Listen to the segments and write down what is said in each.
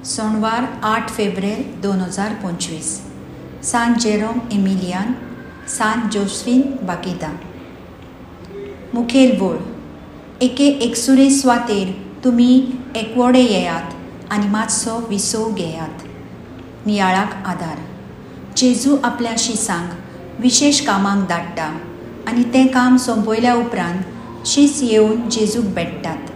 सोणवार 8 फेब्रेर 2025. सांत जेरोम एमिलियान, सांत जोस्फीन बाकीता. मुखेल वळ. एके एकसुरे सुवातेर तुमी एकवडे येयात आनी मातसो विसव घेयात. नियाळाक आदार. जेजू आपल्या शिसांक विशेश कामांक धाडटा आनी तें काम सोंपयल्या उपरांत शीस येवन जेजूक भेट्टात,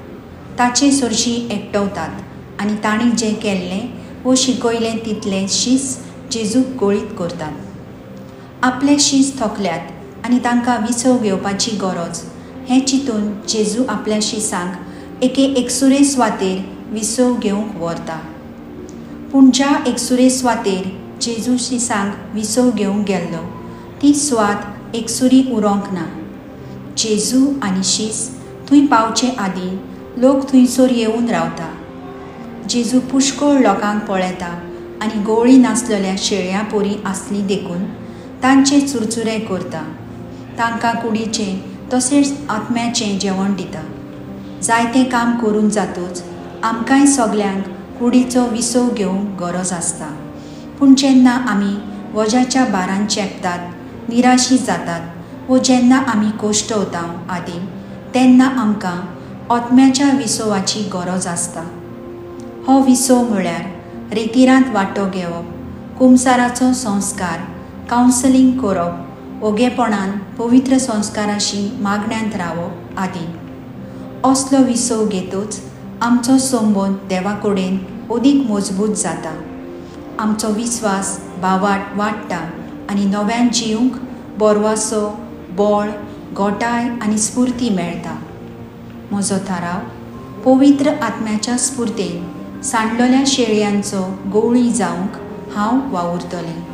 ताचे सरशी एकटवतात आनी तांणी जें केल्लें वो शिकयलें तितलें शीस जेजूक गळीत करतात. आपले शीस थकल्यात आनी तांकां विसव घेवपाची गरज हें चिंतून जेजू आपल्या शिसांक एके एकसुरे सुवातेर विसव घेवंक व्हरता. पूण ज्या एकसुरे सुवातेर जेजू शिसांक विसव घेवंक गेल्लो ती सुवात एकसुरी उरोंक ना. जेजू आनी शीस थंय पावचे आदीं लोक थंयसर येवन रावता. जेजू पुष्कळ लोकांक पळयता आनी गोळी नासलेल्या शेळयां पोरी आसली देखून तांचे चुरचुरे करता. तांकां कुडीचें तशेंच आत्म्याचें जेवण दिता. जायतें काम करून जातूच आमकांय सगल्यांक कुडीचो विसव घेवंक गरज आसता. पूण जेन्ना आमी वज्याच्या भारान चेपतात, निराशी जातात वो जेन्ना आमी कोश्टवता आदी तेन्ना आमकां आत्म्याच्या विसवाची गरज आसता. हो विसव म्हळ्यार रेतिरांत वांटो घेवप, कुमसाराचो संस्कार, कावन्सलिंग करप, ओगेपणान पवित्र संस्काराशी मागण्यांत रावप आदी. असलो विसव घेतूच आमचो संबंद देवा कडेन अदीक मजबूत जाता. आमचो विस्वास भावाट वाडटा आनी नव्यान जिवंक बरवासो, बळ, गोटाय आनी स्फुर्ती मेळटा. म्हजो थाराव पवित्र आत्म्याच्या स्फुर्तेन सांडलेल्या शेळयांचो गोवळी जावंक हांव वावुरतलें.